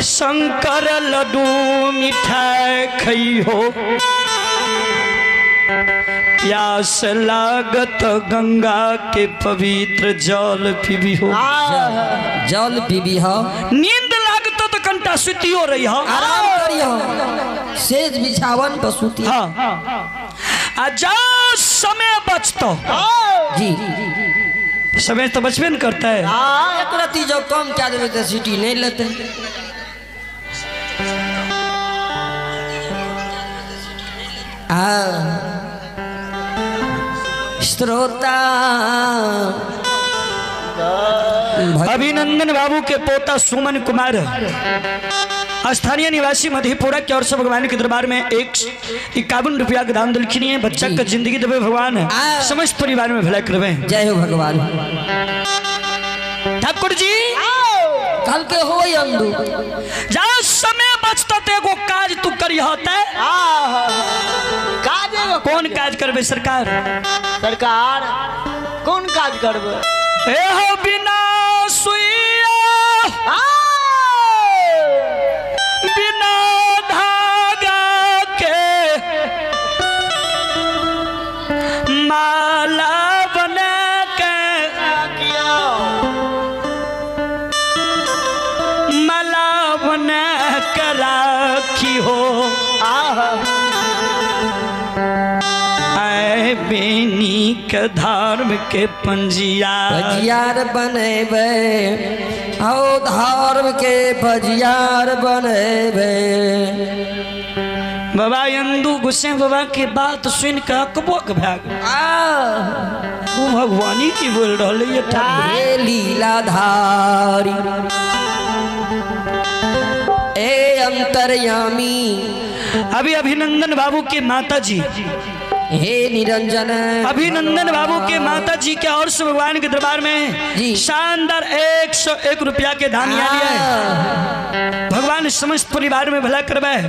शंकर लड्डू मिठाई खइहो, प्यास लागत गंगा के पवित्र जल पीबी हो, जल पीबी हो। नींद लागत तो कंटा सुतियो रही हो, आराम करियो, सेज बिछावन पर सुती। हाँ आ जा समय बचतो जी, समय तो बचबे न करता है। हाँ एक रत्ती जो कम क्या देवे तो सीटी नहीं लेते। श्रोता अभिनंदन बाबू के पोता सुमन कुमार स्थानीय निवासी मधेपुरा की ओर से भगवान के दरबार में 151 रुपया का दान दिलखिनी है। बच्चा का जिंदगी देवे भगवान, समस्त परिवार में भला करवे। जय हो भगवान। ठाकुर जी कल के हो अंदू जा समय बचता ते एगो काज तू करी होता है। काज कौन काज करबे सरकार? सरकार कौन काज करबे? ए हो बिना सुइया बिना धागा के माला बना के, माला बना के राखी हो। आए बेनी के धर्म के पंजिया बजियार बनेबे, आओ धर्म के बजियार बनेबे। बाबा अंदू गुस्से बाबा के बात सुन के अकबक भए गेल। वो भगवानी की बोल रहले ये ठाकुर लीलाधारी ए अंतर्यामी। अभी अभिनंदन बाबू के माता जी हे निरंजन, अभिनंदन बाबू के माता जी के और से भगवान के दरबार में शानदार 101 रुपया के दान लिया है। भगवान समस्त परिवार में भला करवाए,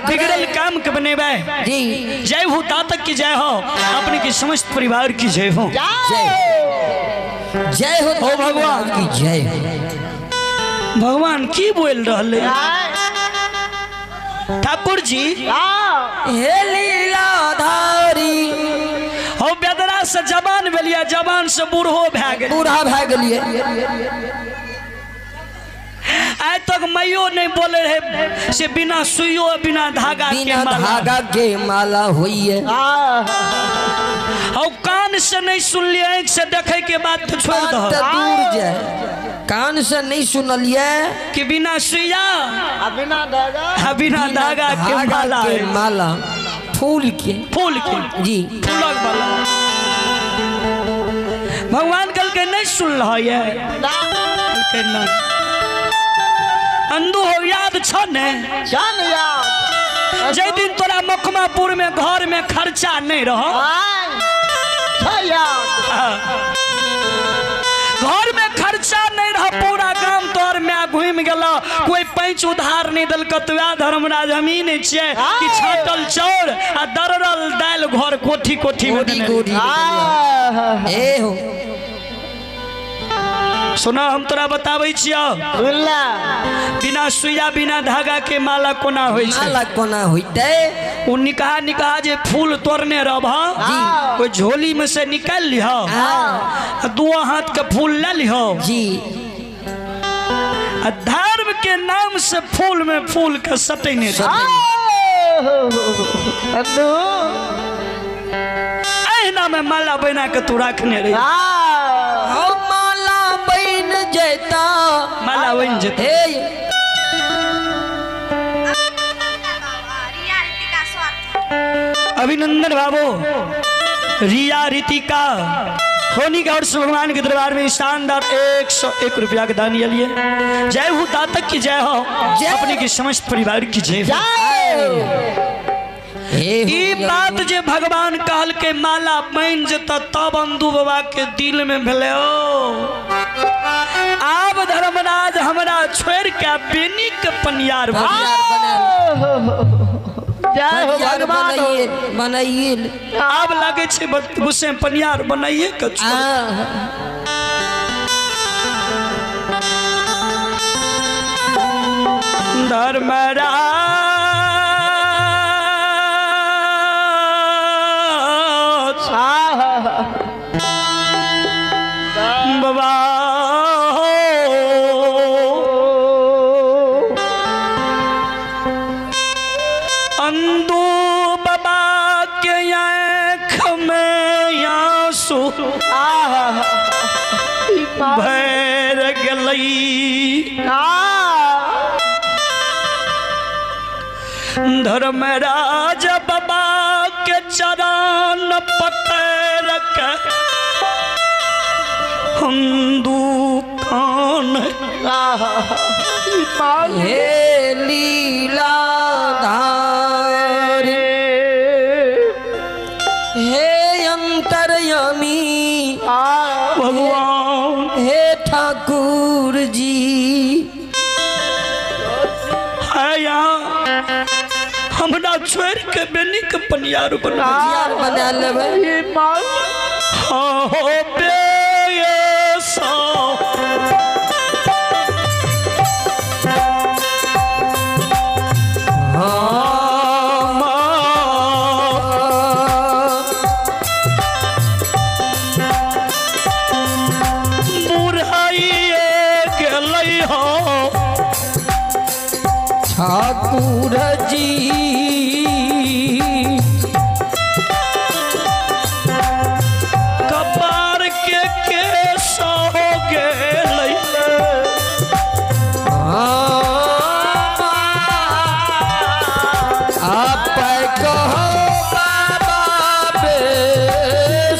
बिगड़ल काम के बनेबे जी। जय हो तातक की जय हो, अपने की समस्त परिवार की जय हो। जय हो भगवान की जय। भगवान की बोल रहे ठाकुर जी? हे लीलाधारी हो बेदरा से जवान भेलिया, जवान से बूढ़ो भए गेल, बूढ़ा भए गेलिए। आइ तक मैयो नहीं बोले रहे से बिना सुइयो बिना धागा के माला, धागा के माला होइए। और कान से नहीं सुनलिए, आँख से देखे के बाद तो छोड़ दो, दूर जाए। कान से नहीं सुनलिए कि बिना सुइया बिना धागा, बिना धागा के माला, के माला फूल के, फूल के जी फूलक माला। भगवान कल के नहीं सुन रहा है के नहीं अंदू हो याद छ ने याद जै दिन तोरा मखमापुर में घर में खर्चा नहीं रह, घर में खर्चा नहीं रह, पूरा गाम तोहर में घूमि गेल, कोई पैंच उधार नहीं दिलक। तो वएह धर्मराज हम ई नहीं छियै कि छाँटल चाउर आ दरड़ल दालि घर कोठी कोठी में। सुना हम तोरा बताबै छियौ, बिना सुइया बिना धागा के माला कोना होइ छै? माला कोना होइतै? ओ निकाह निकाह जे फूल तोड़ने रहब, ओहि झोली में से निकालि लिह, दू हाथ के फूल ले लिह जी, आ धर्म के नाम से फूल में फूल के सटेने एहिना में माला बना के तू राखने रही। माला बन जेता, माला बन जेता। अभिनंदन बाबू रिया रितिका सोनी के और भगवान के दरबार में शानदार 101 रुपया के दान लिए। जय हो दातक की जय हो, अपने की समस्त परिवार की जय हो। ई बात जे भगवान कहल के माला बन जेता तब अंदू बाबा के दिल में भेले ओ आब धर्मराज हमरा छोड़ के बेनी के पनियार बनाइए। आब लगे छे गुस्से पनियार बनाइए के धर्मराज बाबा अंदू बाबा के आँख में आंसू भर गलई। धर्मराज बाबा के चरण पकड़ के हिंदू कान। हे लीलाधारी हे अंतर्यामी भगवान हे ठाकुर जी आया हमरा छोड़ के बेनी के पनियार बना बना लेबै। हो बेसा बुढ़ाइए गेलै हो ठाकुर जी कपार के केस हो गेलै। आप कहो बाबा बेसा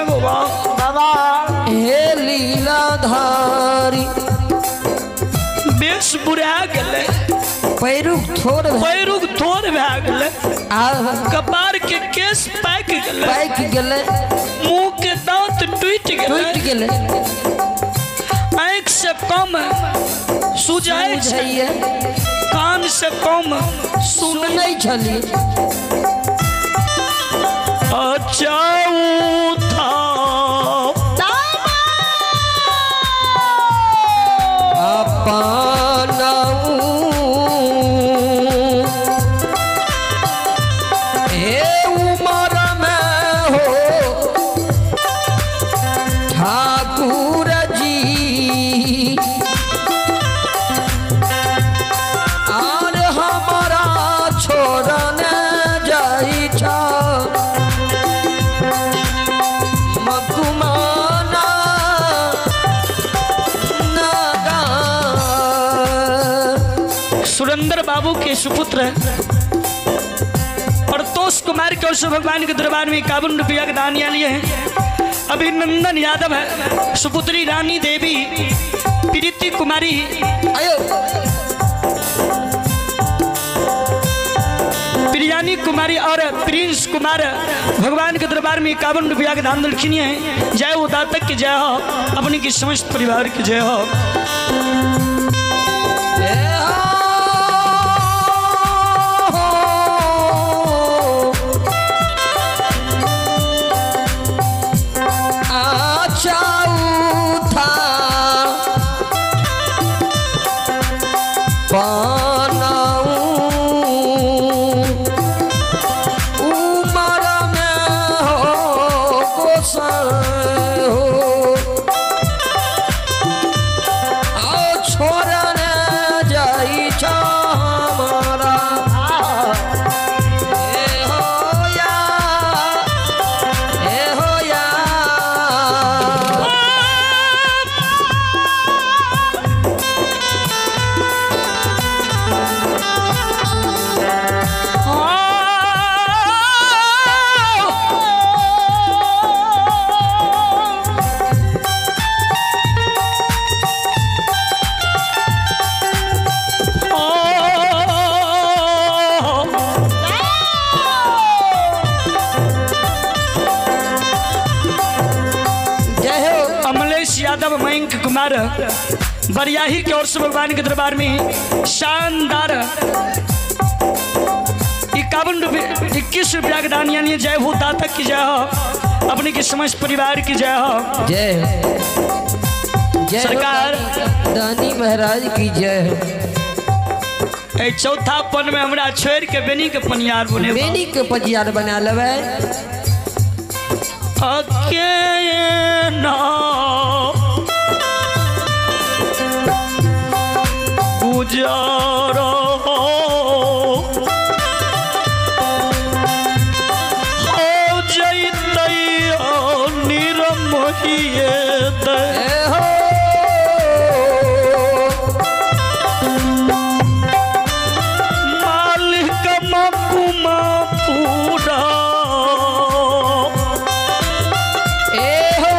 बाबा हे लीलाधारी बेस बुढ़ा गेलै पैरुक थोड़ पैरुक थोड़ भए गेलै कपार के केस पाकि गेलै पाकि गेलै मुँह के दांत टूटि गेलै टूटि गेलै आँखि से कम सुझाइ छै कान से कम सुनै छली। चौथा हे उमर में हो ठाकुर जी और हमारा छोड़ने जाई छा मकुमाना सुरेंद्र बाबू के सुपुत्र परतोष कुमार के ओर भगवान के दरबार में 51 रुपया के दान लिए हैं। अभिनंदन यादव है सुपुत्री रानी देवी प्रीति कुमारी प्रियानी कुमारी और प्रिंस कुमार भगवान के दरबार में 51 रुपया के दान दलखिनी है। जय हो दातक की जय हो अपने की समस्त परिवार की जय हो। उमर में हो गोसाई हो। रमेश यादव मयंक कुमार बरियाही की ओर से भगवान के दरबार में शानदार 51 रुपये 21 रुपया के दान, यानी जय हो दातक की जय हो, अपने के समस्त परिवार की जय हो। जय हो, जय हो। सरकार। दानी महाराज की जय हो। ए चौथा पन में हमरा छोड़ के बेनी के पनियार बने। बेनी के पजियार बना लेबै। अकेला गुजारो हो जैतै निरमोहिए दे। ए हो। मालिक मकुमा पूरा। ए हो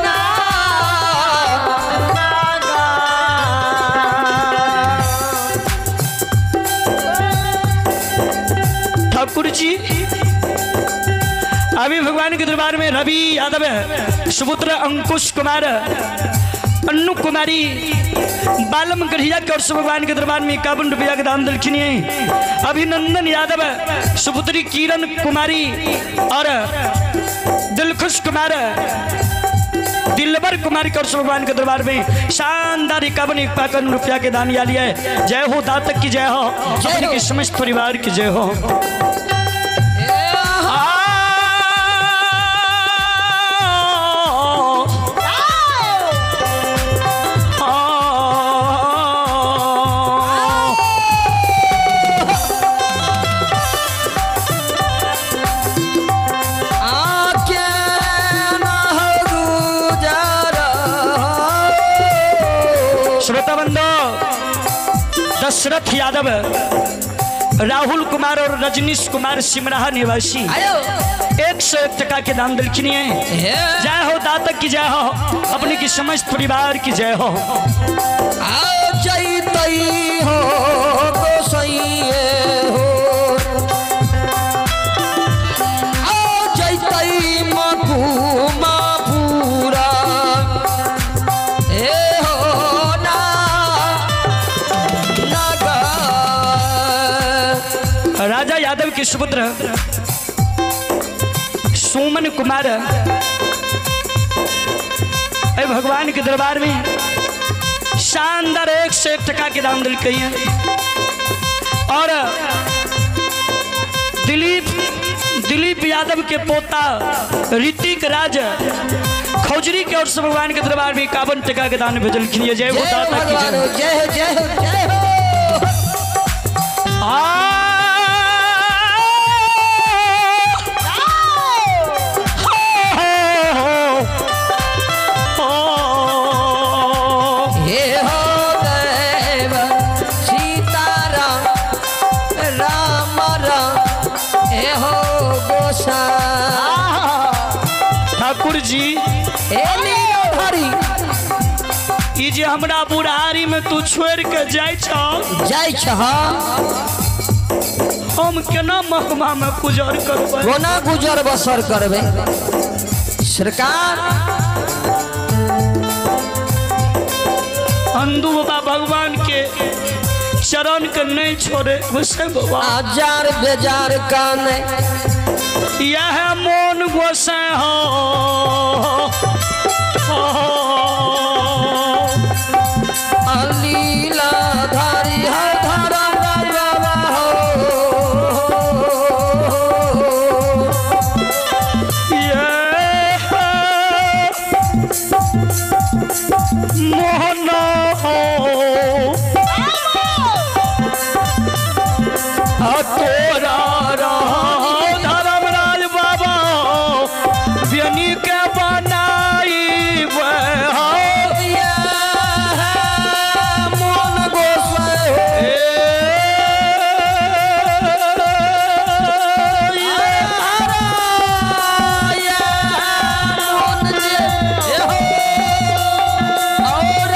ना। ठाकुर जी, अभी भगवान के दरबार में रवि यादव सुपुत्र अंकुश कुमार अन्नू कुमारी बालम गढ़िया के और भगवान के दरबार में 51 रुपया के दान दिलखिन है। अभिनंदन यादव सुपुत्री किरण कुमारी और दिलखुश कुमार दिलबर कुमार के और भगवान के दरबार में शानदार 51 51 रुपया के दान या लिया है। जय हो दातक की जय हो, अपने के समस्त परिवार की जय हो। ए हो। आके ना हो गुजार। श्रोता बंधु, दशरथ यादव, राहुल कुमार और रजनीश कुमार सिमराहा निवासी आयो। 101 टका के दान दिलखिन है। हे। जय हो दातक की जय हो, अपने की समस्त परिवार की जय हो। आओ जैतै हो गोसैये हो, आओ जैतै मकुमा पूरा। ए हो ना नागा। राजा यादव के सुपुत्र सुमन कुमार ए भगवान के दरबार में शानदार 101 टका के दान दिल है। और दिलीप दिलीप यादव के पोता ऋतिक राज खौजरी के और से भगवान के दरबार में 51 टका के दान भेजल। जय हो जय हो दाता की भगवान जय। हो, जय हो, जय हो, जय हो। आ हे हो देव सीताराम राम राम हे हो गोसाई। ठाकुर जी, हे लीलाधारी। ई जे हमरा बुढ़ारी में तू छोड़ के जाय छ, जाइ छह, हम केना महकमा में गुजर करबै? कोना गुजर बसर करबै सरकार? अंदू बाबा भगवान के चरण के नहीं छोड़े हुसैन बाबा। आजार बेजार काने। यह मोन गोसाई हो। लीलाधारी हर धरम बाबा हो। यह मोहन हो तोरा धर्मराज बाबा व्यनी के बनाई। यह मोन गोसाई हो। मोन जे हो और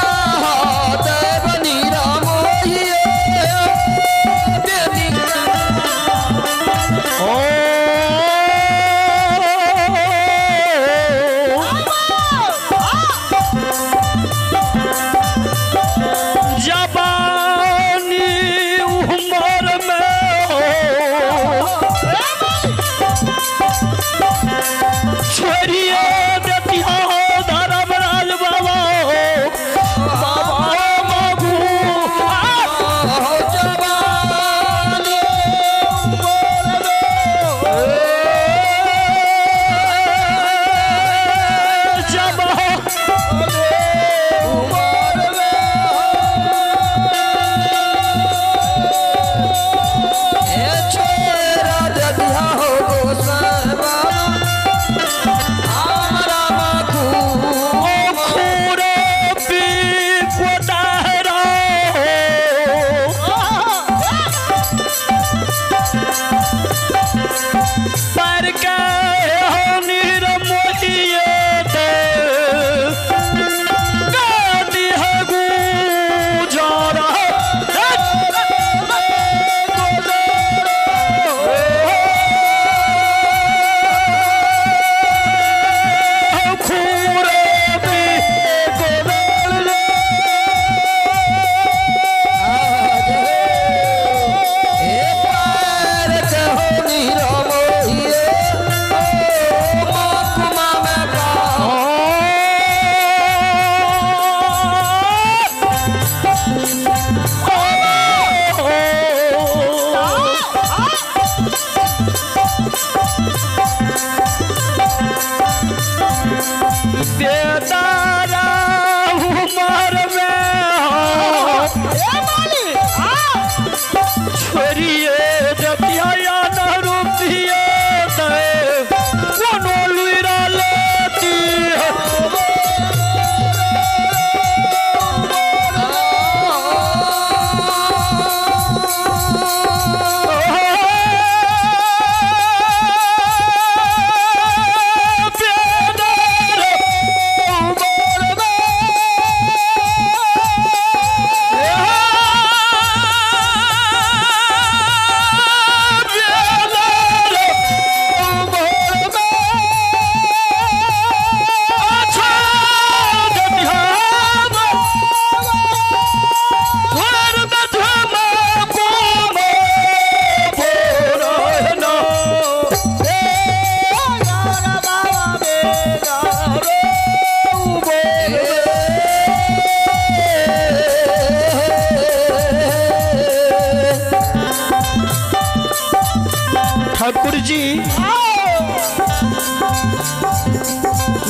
जी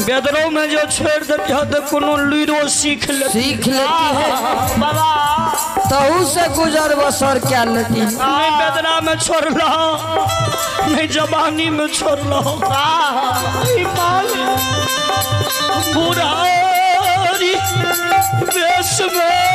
बेदरों में जो छोड़ देती है तो कोनो लूरो सीख लेती। सीख लेती है बाबा तहु से गुजर बसर क्या लेती। नहीं बेदरा में छोड़ लो, नहीं जवानी में छोड़ लो। बुढ़ारी बेस में